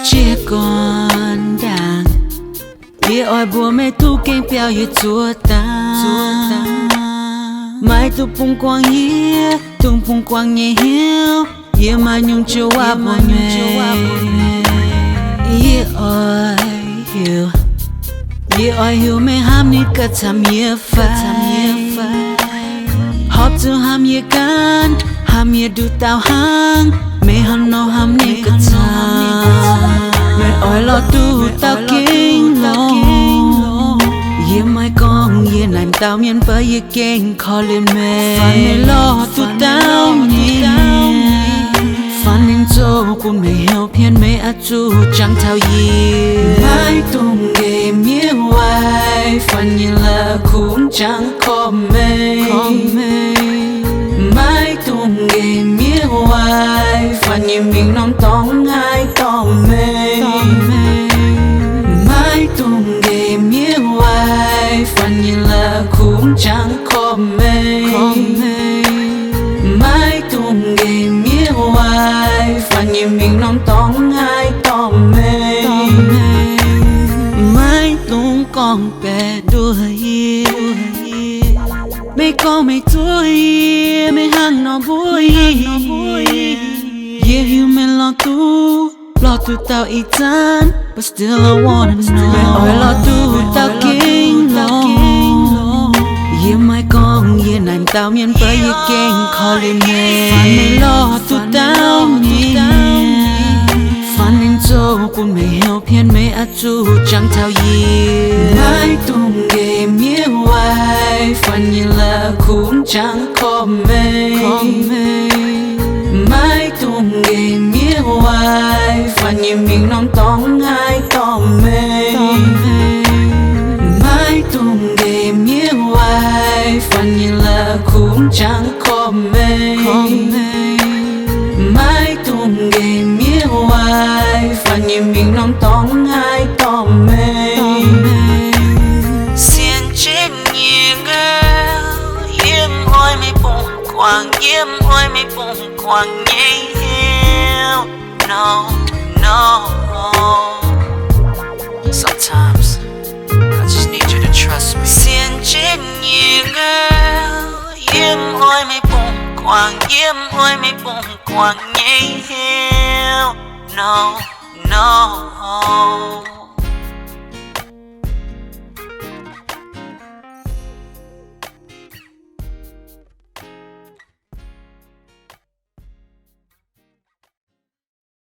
Jiex gorn ndaangc, yie oix mbuox meih duqv gengh biauv yie zuov daaih. Maiv dungx bungx guangc yie, dungx bungx guangc nyei hnyouv. Yie maaih nyungc joux waac mbuox meih. Yie oix heuc, yie oix heuc meih hnamv ninh gauh camv yie fai? Horpc zuqc hnamv yie ganh, hnamv yie nduqc dauh hnangv, meih hnangv nor hnamv ninh gauh camv. Meih oix lorz duqv dauh gengh longx. Yie maiv gorngv yie naaic dauh mienh beiv, yie gengh korv-lienh meih. Fan meih lorz duqv dauh mienh, fan ninh zoux bun meih hnyouv pien, meih oix zuqc jangx taux yie. Maiv dungx nqemh yie waaic, fan yie la'kuqv jangx korv meih. Maiv dungx nqemh yie waaic, fan yie mingh norm dorngx haih dorh meih. Maiv dungx nqemh yie waaic, fan yie la'kuqv jangx korv meih. Maiv dungx nqemh yie waaic, fan yie mingh norm dorngx haih dorh meih. Maiv dungx gorngv baeqc nduov yie. Meih gorngv meih zuov yie, meih hnangv nor mbuox yie. Yie hiuv meih lorz duqv, lorz duqv dauh ih zanc, but still I wanna know. Meih oix lorz duqv dauh gengh longx. Yie maiv gorngv yie naaic dauh mienh beiv, yie gengh korv-lienh meih. Fan meih lorz duqv dauh mienh, fan ninh zoux bun meih hnyouv pien, meih oix zuqc jangx taux yie. Maiv dungx nqemh yie waaic, fan yie la'kuqv jangx korv meih. Maiv dungx nqemh yie waaic, fan yie mingh norm dorngx haih dorh meih. Maiv dungx nqemh yie waaic, fan yie la'kuqv jangx korv meih. Maiv dungx nqemh yie waaic, fan yie mingh norm dorngx haih dorh meih. Sienx jienv yie gaax, yie mv oix meih bungx guangc, yie mv oix meih bungx guangc nyei hnyouv. No, no. Sometimes I just need you to trust me. Sienx jienv yie gaax, yie mv oix meih bungx guangc, yie mv oix meih bungx guangc nyei hnyouv. No, no.